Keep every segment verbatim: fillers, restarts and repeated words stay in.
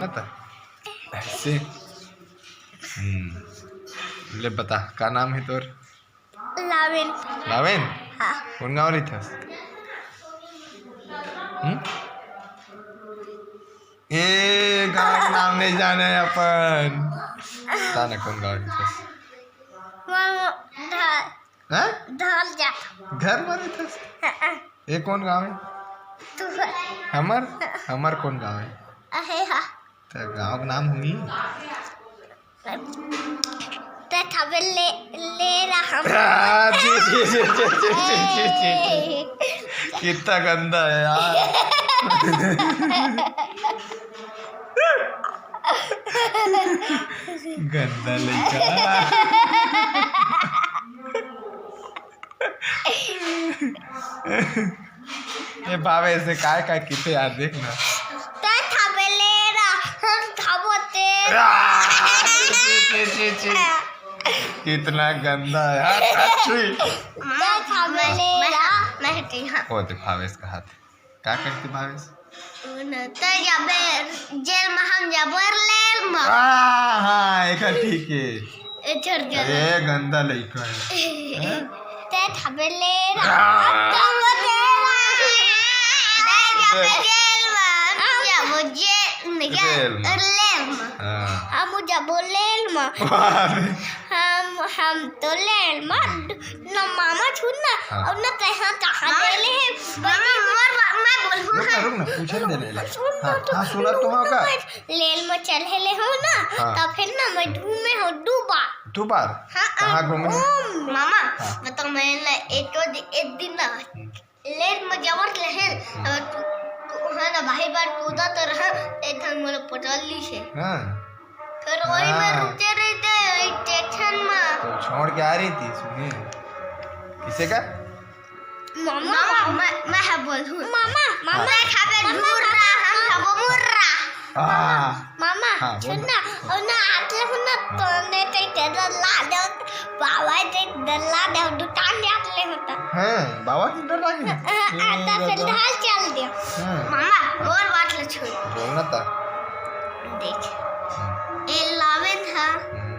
बता। ऐसे। हम्म। ले बता, का नाम हे तोर? लावेन। लावेन? हाँ। कोन गाँव रहिथस? हम्म? ए, गाँव के नाम नइ जाने अपन। बता ना, कोन गाँव रहिथस? मामा, धा-, हाँ? धार जा। घर म रहिथस? हाँ, हाँ। ए कोन गाँव हे? तू। हमर? हमर कोन गाँव हे? अहे हा। त गाँव के नाम होही। ते थावे ले, ले रहा हम। आ, छी, छी, छी। कितना गंदा है यार। गंदा लड़का। ए भावे, ऐसे काय काय किथे यार, देख ना। ते थावे ले रहा, हम थावो ते। आ, छी, छी, छी, छी। कितना गंदा है यार, छुई। ते थावे ले रहा। मैं हटी, हाँ। ओ, देख भावेश का हाथ। का करती भावेश? ते जाबे जेल में, हम जाबो रेल में। हाँ, हाँ, एकर ठीक है। ए, छोड़ दे। ए, गंदा लड़का है। हैं? ते थावे ले रहा। आ। ते जाबे जेल में, हम जाबो जे-, क्या? रेल में। रेल में। हाँ। हम जाबो रेल में। वाह। हम, हम तो रेल में। ना मामा, सुन ना, हाँ। अब ना तैं हा कहाँ मामा, दे ले हे? मामा, मोर बा-, मैं बोलहूँ, रुक ना, हाँ। रुक ना, पूछे दे ले। सुन हाँ, ना, तो हाँ, सुना तो हाँ का? मैं रेल में चढ़े ले हो ना, हाँ। तो फिर ना मैं धूम में हो, दू बार। दू बार? हाँ, कहाँ अब घूमे? घूम। मामा, हाँ। बताओ, मैं ना एक दि-, एक दिन ना हम्म। रेल में जबर ले हे, हम्म। अब तू, तू वहाँ ना बाहर बार कूदा तो रहा, एक दिन मोला पटल ली से। हाँ। फिर वही में हाँ। रुके रहिथे, वही स्टेशन में। तो छोड़ के आ रही थी, सुनिए। किसे का? मामा। मामा, मैं, मैं हा बोलहूँ। मामा, मामा। हाँ। मैं खाबे मामा, मुर्रा, मामा, हम खाबो मुर्रा। हाँ। मामा, हाँ, बोल। सुन ना, और ना आते हो ना, हाँ। तो ने ते तेरा ला दे, बाबा ते डर ला दे, दुकान दे आते होता। हाँ, बाबा के डर लागे? हाँ, हाँ, ए, आता दादा। फिलहाल चल दे। हाँ। मामा, और बात ले छोड़। बोलना था। देख, हम्म। ए लावेन हा, हम्म।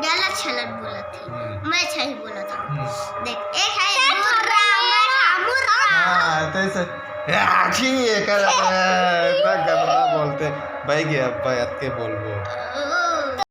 गलत सलत बोलत हे। हम्म। मैं सही बोलत हूँ। हम्म। देख, एक है मुर्रा, मैं हा मुर्रा। हाँ, तो ऐसे, ए, आखी एकर, ए, इतना गंदा बोलते। भाई के अब्बा अतके बोलबो।